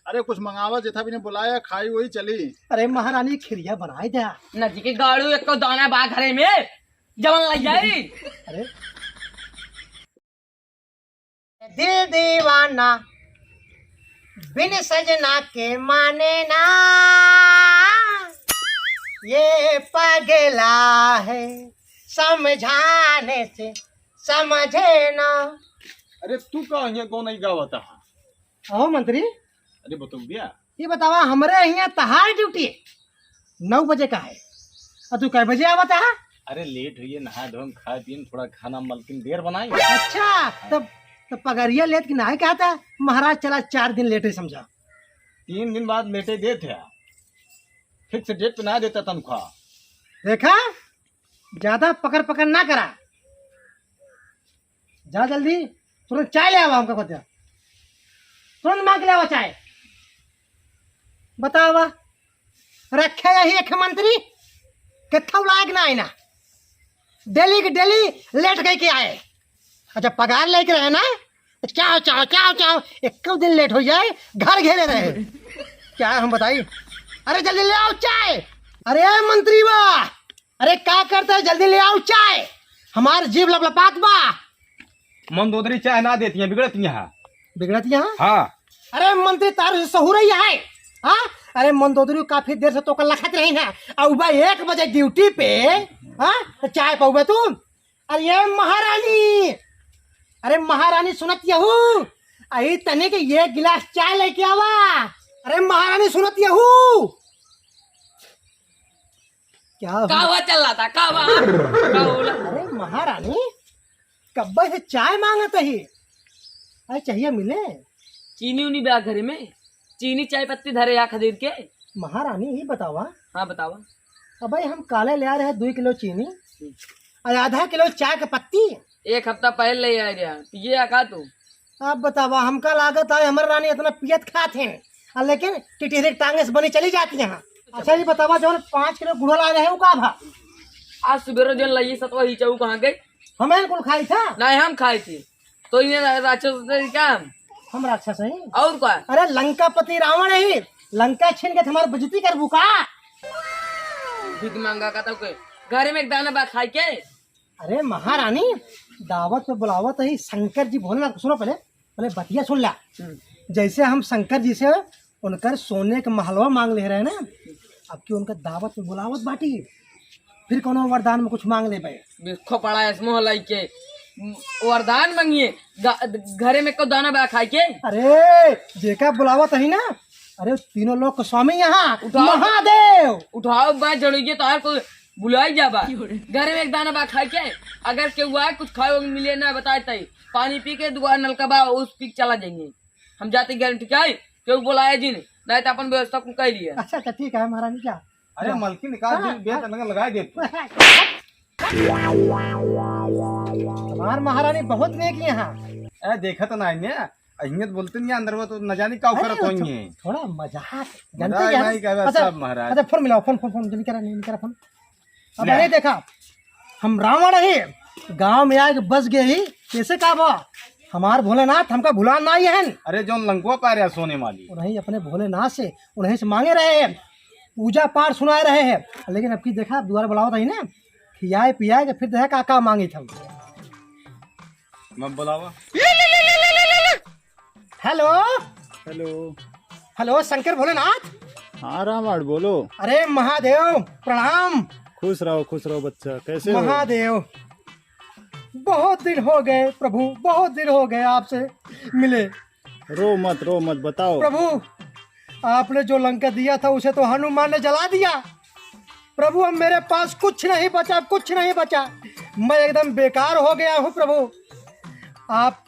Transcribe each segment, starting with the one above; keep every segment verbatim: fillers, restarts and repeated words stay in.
अरे कुछ मंगावा, जेथा भी ने बुलाया, खाई वही चली। अरे महारानी, खिरिया बनाए द्या। ना जी के गाड़ू, एक तो दाना बा घरे में, जवन लग जाई। अरे दिल दीवाना, बिन सजना के माने ना, ये पगला है, समझाने से समझे ना। अरे तू का हियाँ गौनई गावत हा? अहो मंत्री, अरे बतौबिया, ये बतावा, हमरे हियाँ तहार ड्यूटी नौ बजे का है, और तू कै बजे आवत हा? अरे लेट हुई है, नहा धोन, खाए पीन, थोड़ा खाना मलकिन देर बनाई। अच्छा, तब, तब पगरिया लेत कि नाहीं कहता, महाराज चला चार दिन लेटे समझा। तीन दिन बाद लेटे देत है, फिक्स डेट पे ना देता तनख्वाह। देखा, ज्यादा पकड़ पकड़ ना करा, जा जल्दी, तुरंत चाय ले आवा हमका बतिया, तुरंत मांग के ले आवा चाय। बतावा, रखे यही एक मंत्री, कित्थौ लायक ना आए ना, डेली के डेली लेट गई के आए। अच्छा, पगार लेके रहे ना, तो चाव, चाव, चाव, चाव, एक दिन लेट हो जाए, घर घेरे रहे। क्या हम बताई? अरे, जल्दी ले आओ चाय। अरे, मंत्री बा, अरे, का करता है? जल्दी ले आओ चाय, हमार जीभ लपलपात बा। मंदोदरी चाय ना देती है, बिगड़त यहाँ। बिगड़त यहाँ? हाँ। अरे, मंत्री तारू से सहूर ही है, हाँ? अरे, मंदोदरी काफी देर से तोका लखत रही ना, अब बा एक बजे ड्यूटी पे, हाँ? तो चाय पाउबे तू? अरे ए महारानी, अरे महारानी सुनत यहू, अही तनिक एक गिलास चाय लेके आवा। अरे महारानी सुनत यहू, क्या हो? का हुआ चल रहा था? का हुआ? का होला? अरे महारानी, कब्बे से चाय मांगत ही, अरे चाहिए मिले? चीनी उनी बा घरे में? चीनी चाय पत्ती धरे या खरीद के? महारानी, ई बतावा। हाँ, बतावा। अबे हम काले ले आ रहे दुई किलो चीनी, हम्म। और आधा किलो चाय के पत्ती। एक हफ्ता पहले ले आए रहे, पिए या का तू? अब बतावा, हमका लागत है हमरे रानी इतना पियत खात हैं, आ लेकिन टिटहरे के टांगे से बनी चली जाती हैं। अच्छा, ई बतावा, जौन पाँच किलो गुड़ो लाए रहे, उ का भा? आज सुबेरे जौन लाई सतवा ही चाऊ कहाँ गई? हमें कुल खाई था। नहीं, हम खाई थी। तो ये रा-, राक्षस है क्या हम? हम राक्षस हैं। और का? अरे लंकापति रावण है, लंका छीन के हमार बेइज्जती करबू का? भीख मांगा का तो कोई? घरे में एक दाना बा खाए के? अरे महारानी, दावत पे बुलावत ही शंकर जी भोलेनाथ, सुनो पहले, पहले बतिया सुन ला। हम्म। जैसे हम शंकर जी से उनकर सोने के महलवा मांग ले रहे ना, अब की उनका दावत पे बुलावत बाटी, फिर कौनो वरदान में कुछ मांग लेबे। बिखो पड़ा है इसमें लाई के, वरदान मांगिए, ग-, घरे में को दाना बा खाए के। अरे, जेका बुलावत ही ना, अरे, तीनों लोक के स्वामी यहाँ, उठाओ। महादेव। उठाओ बा जड़िए तो हर कोई बुलाई जाबा। घरे में एक दाना बा खाए के, अगर केहू आए कुछ खाए मिले ना बताए तई, पानी पी के दुआ नलका बा उस पी के चला जाएंगे। हम जाते गारंटी क्या है? केहू बोलाए जिन, नहीं तो अपन व्यवस्था कुल कर लिया। अच्छा, अच्छा, ठीक है महारानी, क्या? अरे क्या? मलकिन, का हाँ, दिल बेत हाँ। लगा, लगा दे। हमार महारानी बहुत नेक यहाँ। ए, देखत ना है ने, अहियत बोलते नहीं अंदर, वो तो न जाने का अरे, करत होंगे। थोड़ा मजाक, जानते मजाक क्या? नहीं, क्या अच्छा, सब महाराज। अच्छा, फोन मिलाओ, फोन, फोन, फोन, जल्दी करा, नहीं करा फोन। अब ले। अरे देखा, हम रावण है, गांव में आके बस गए ही, कैसे का बा? हमार भोलेनाथ हमका भुला ना ही है। अरे जौन लंकवा पा रहा सोने वाली। उन्हीं अपने भोलेनाथ से, उन्हीं से मांगे रहे हैं, पूजा पाठ सुनाए रहे हैं, लेकिन अब की देखा, अब दोबारा बुलावत ही ना, खियाए पियाए के फिर देखा का का मांगे थे। मैं बुलावा। हेलो। हेलो। हेलो, शंकर भोलेनाथ। हाँ रावण, बोलो। अरे महादेव, प्रणाम। खुश रहो, खुश रहो बच्चा, कैसे हो? महादेव, बहुत दिन हो गए प्रभु, बहुत दिन हो गए आपसे मिले। रो मत, रो मत, बताओ। प्रभु, आपने जो लंका दिया था, उसे तो हनुमान ने जला दिया। प्रभु, अब मेरे पास कुछ नहीं बचा, कुछ नहीं बचा, मैं एकदम बेकार हो गया हूँ प्रभु। आप,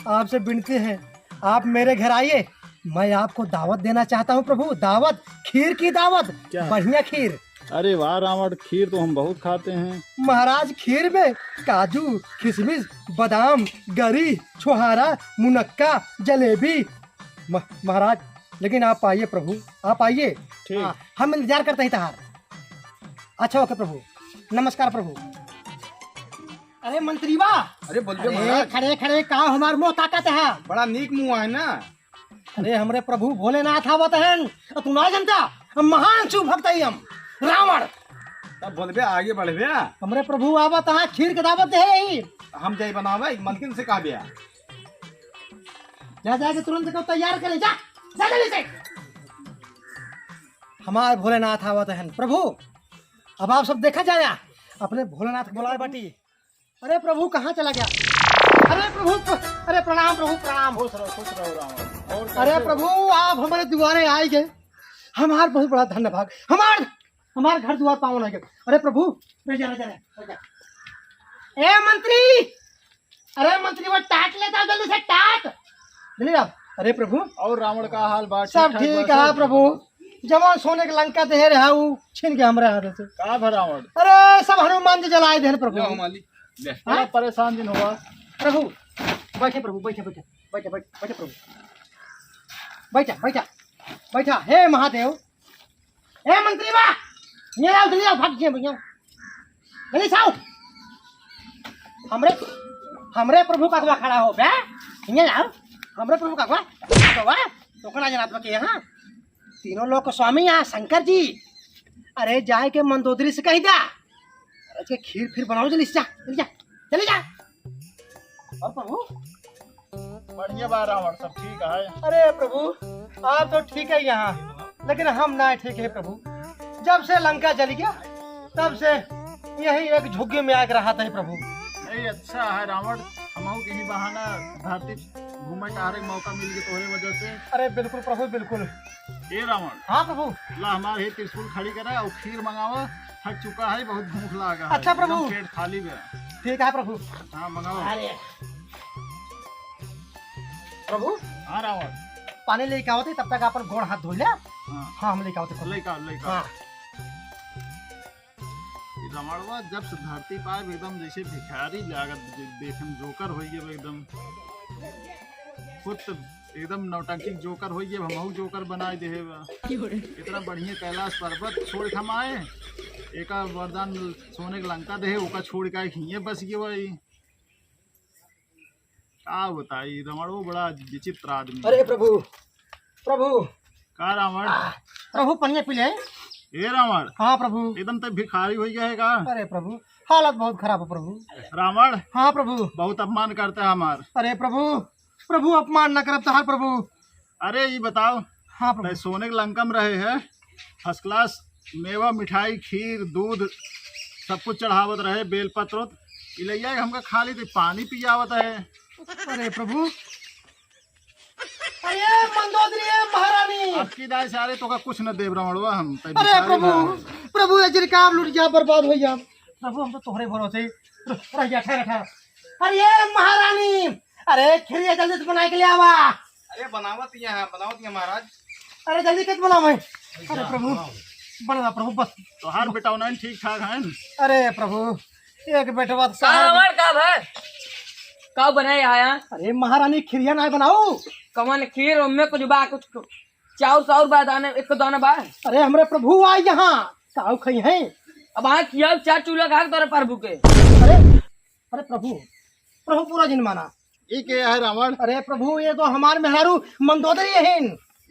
आपसे विनती है, आप मेरे घर आइए, मैं आपको दावत देना चाहता हूँ प्रभु, दावत, खीर की दावत, क्या? बढ़िया खीर। अरे वाह रावण, खीर तो हम बहुत खाते हैं। महाराज, खीर में काजू, किशमिश, बादाम, गरी, छोहारा, मुनक्का, जलेबी। म-, महाराज, लेकिन आप आइए प्रभु, आप आइए। ठीक। हाँ, हम इंतजार करते ही तहार। अच्छा, ओके प्रभु, नमस्कार प्रभु। अरे मंत्री बा, अरे बोल दे अरे महाराज। खड़े खड़े का हमार मुंह ताकत है? बड़ा नीक मुंह है ना। अरे, हमरे प्रभु भोलेनाथ आवत हैं, अउ तू ना जनता, हम महान शिव भक्त हई हम, रावण। तब बोलबे, आगे बढ़बे। हमरे प्रभु आवत हैं, खीर के दावत दे ही। हम जाई बनावे, एक मलकिन से कहबे। जा, जाके तुरंत को तैयार करे, जा, जा जल्दी से। हमार भोलेनाथ आवत हैं, प्रभु, अब आप सब देखा जाया, अपने भोलेनाथ के बुलाए बाटी। अरे प्रभु, कहाँ चला गया? अरे प्रभु, प्र-, अरे प्रणाम प्रभु, प्रणाम। खुश रहो, खुश रहो रावण। और अरे कैसे हो? प्रभु, आप हमारे दुआरे आए गए, हमार बहुत बड़ा धन्य भाग, हमार, हमार घर दुआर पावन आ गए। अरे प्रभु, रह जा, रह जा, रह जा। ए मंत्री, अरे मंत्री, वो टाट लेता जल्दी से, टाट। जल्दी आओ। अरे प्रभु, और रावण का हाल बा? सब ठीक ठाक ठीक बा है सब? प्रभु, जवान सोने के लंका दे रहा, वो छीन के हमरा हाथ से। का भा रावण? अरे सब हनुमान जी जलाए दे प्रभु। लो हमाली, ले। हाँ? बड़ा परेशान दिन हुआ। प्रभु, बैठे प्रभु, बैठे, बैठे, बैठे, बैठे, बैठे प्रभु, बैठा, बैठा, बैठा, हे महादेव, ए मंत्री बा, ये लाओ, जल्दी आओ, भाग गए भैया, जल्दी से आओ। हमरे, हमरे प्रभु का अगवा खड़ा हो बे, ये लाओ, हमरे प्रभु का अगवा, अगवा, तो कौन आ जाना आपके यहाँ? तीनों लोग के स्वामी यहाँ शंकर जी। अरे जाए के मंदोदरी से कही दा, अरे के खीर फिर बनाओ, जल्दी से जा, जल्दी जा, जल्दी जा। और प्रभु, बढ़िया बा रावण, सब ठीक है। अरे प्रभु, आप तो ठीक है यहाँ, लेकिन हम ना ठीक है प्रभु। जब से लंका जल गया, तब से यही एक झुग्गी में आके रहा था प्रभु। नहीं, अच्छा है रावण, हमहू के ही बहाना धरती घूमे टहरे के मौका मिल गया तोहरे वजह से। अरे बिल्कुल प्रभु, बिल्कुल। ए रावण। हाँ प्रभु। ला हमारे ही त्रिशूल खड़ी करे और खीर मंगावा, थक चुका है, बहुत भूख लागा है। अच्छा प्रभु। एकदम पेट खाली बा। ठीक है प्रभु। हाँ मंगावा। अरे प्रभु, हाँ रावण। पानी लेके आवत है, तब तक अपन गोड़ हाथ धो ले। हाँ। हाँ, हम लेके आवत है। लेके आओ, लेके आओ। हाँ। ई रमणवा जब से धरती पाए एकदम जैसे भिखारी लागत, दे-, देखन जोकर होइ गए एकदम। खुद तो एकदम नौटंकी जोकर होइ गए, हमहू जोकर बनाए देहे बा। इतना बढ़िया कैलाश पर्वत छोड़ के हम आए, एका वरदान सोने के लंका देहे, ओका छोड़ के आए हिये बस गए भाई। का बताई, रमणो बड़ा विचित्र आदमी। अरे प्रभु, प्रभु। का रावण? आ, प्रभु, पनिया पी ले। ए रावण। हाँ प्रभु। एकदम ते भिखारी होइ गए है का? अरे प्रभु, हालत बहुत खराब है प्रभु। रावण। हाँ प्रभु। बहुत अपमान करता है हमार। अरे प्रभु, प्रभु अपमान न करब तहार प्रभु। अरे ई बताओ, हाँ प्रभु। तै सोने के लंका में रहे है, first class मेवा, मिठाई, खीर, दूध, सब कुछ चढ़ावत रहे, बेलपत्र, इलैया के हमका खाली तो पानी पियावत है। अरे प्रभु, अरे मंदोदरी, ए महारानी। अब की दाई से, अरे तोका कुछ न देब रमणवा हम, तै अरे भिखारी प्रभु, ना है। प्रभु, ये जिनका आप लुट गया, बर्बाद हो गया। प्रभु, हम तो तोहरे भरोसे रह गया, ठहर, ठहर। अरे ए महारानी, अरे खीरिया जल्दी से बनाए के ले आवा। अरे बनावत यहाँ, बनावत यहाँ महाराज। अरे जल्दी कत बनावे। अरे प्रभु, बनावा प्रभु, बस। तोहार बेटवा नहीं ठीक ठाक है। अरे प्रभु, एक बेटवा तो का शहर में हमार का भाई? का बनाए आया? अरे महारानी, खीरिया ना बनाओ। कमन खीर, उनमें कुछ बा, कुछ चाउर साउर बा, दाने, एक दाना बा। अरे हमरे प्रभु आए यहाँ, काऊ खाई हैं? अब हाँ किया चार चूल्हा खा के तोरे प्रभु के। अरे, अरे प्रभु, प्रभु पूरा जिन माना। ई के है रावण? अरे प्रभु, ये तो हमार मेहरारू मंदोदरी है।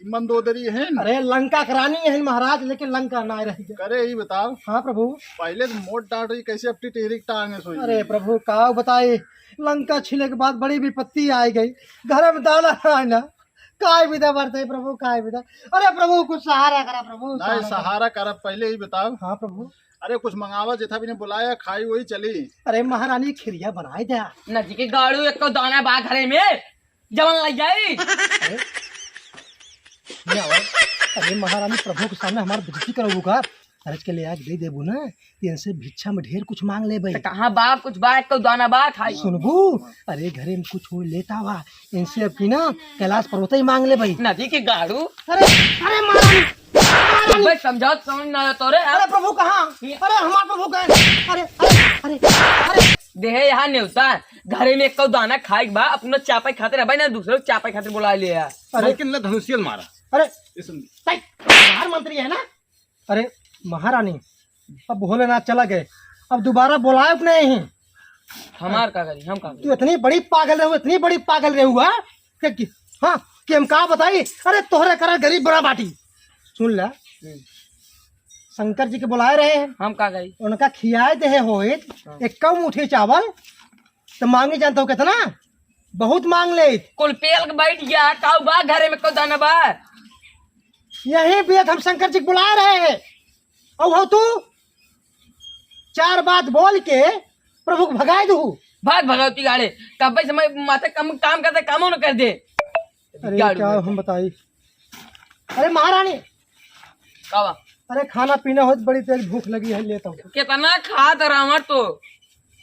मंदोदरी है? अरे लंका के रानी है महाराज, लेकिन लंका ना रह गया। करे ई बताओ। हाँ प्रभु। पहले तो मोट डांट रही, कैसे अपनी टेहरी की टांग है सोई। अरे प्रभु, का बताए, लंका छिले के बाद बड़ी विपत्ति आ गई, घर में दाना ना आना, काय विदा बरते प्रभु, काय विदा। अरे प्रभु, कुछ सहारा करा प्रभु, नहीं, सहारा करा। सहारा करा, पहले ही बताओ। हाँ प्रभु। अरे कुछ मंगावा, जेथा भी ने बुलाया, खाई वही चली। अरे महारानी, खिरिया बनाए द्या। नदी के गाड़ू, एक तो दाना बा घरे में, जवन लग जाई। अरे, ये आवा। अरे महारानी, प्रभु के सामने हमार बेइज्जती करोगू का? अरे के ले आके दे देबू ना, इनसे भिक्षा में ढेर कुछ मांग लेबे। त कहाँ बा कुछ बा, एक तो दाना बा खाई। सुनबू, अरे घरे में कुछ हो लेता हुआ, इनसे अब की ना कैलाश पर्वत ही मांग लेबे। नदी के गाड़ू। अरे, अरे महारानी, महारानी। भाई समझाओ, समझ ना आता रे। अरे प्रभु कहाँ? अरे हमार प्रभु कहाँ? अरे, अरे, अरे, अरे। देहे यहाँ नेवता, घरे में एक तो दाना खाए के बा, अपना चापे खातिर है भाई ना, दूसरे को चापे खातिर बुला ले यार। अरे। लेकिन ना धनुषियल मारा। अरे, इसन। ताई, बाहर मंत्री है ना? अरे महारानी, अब भोलेनाथ चला गए, अब दोबारा बुलाए कि नहीं? हमार का करी, हम का करी? तू इतनी बड़ी पागल रहू, इतनी बड़ी पागल रहू, हाँ? कि, कि, हाँ, कि हम का बताई। अरे तोहरे करा गरीब बड़ा बाटी। सुन ला, हम्म। शंकर जी के बुलाए रहे हैं, हम का गई? उनका खियाए देहे होइत हाँ। एक्का मुट्ठी चावल, तो मांगी जानता हो कितना? बहुत मांग ले। कुल पेल के बैठ गया, काऊ बा घरे में, को दाना बा? यही बेत हम शंकर जी के बुलाए रहे हैं। और हो तू चार बात बोल के प्रभु को भगाए दू। भाग भगवती गाड़े, कब्बे से मैं माथे कम काम करते, कामो न कर दे। अरे गाड़ू क्या में। हम बताई। अरे महारानी, का बा? अरे खाना पीना होत, बड़ी तेज भूख लगी है, लेता हूँ। कितना खात रहवर तो,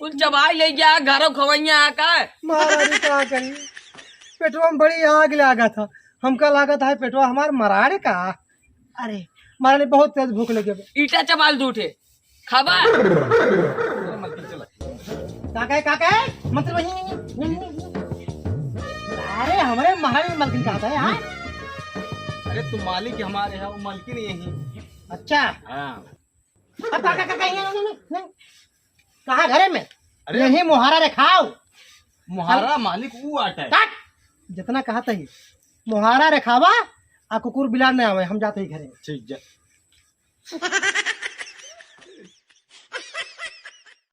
कुल चबाई ले गया, घरों खवैया आ का। महारानी का करी, पेटवा में बड़ी आग लागा था, हमका लागा था पेटवा हमार मराड़े का। अरे महारानी बहुत तेज भूख लगी है। ईटा चबाल दू ठे, खाबा? काका है, काका है, मंत्री वही। अरे हमरे महारानी मलकिन कहा था यार। अरे तुम मालिक हमारे हैं, वो मलकिन यही। अच्छा। हाँ। अब काका, काका, ये नहीं, नहीं, नहीं। कहाँ घरे में? अरे। यही मोहारा रे खाओ। मोहारा मालिक वो आटा है। काट। जितना कहा था ही। मोहारा रे खावा, आ कुकुर बिलार नहीं आवे, हम जाते ही घरे। ठीक जा।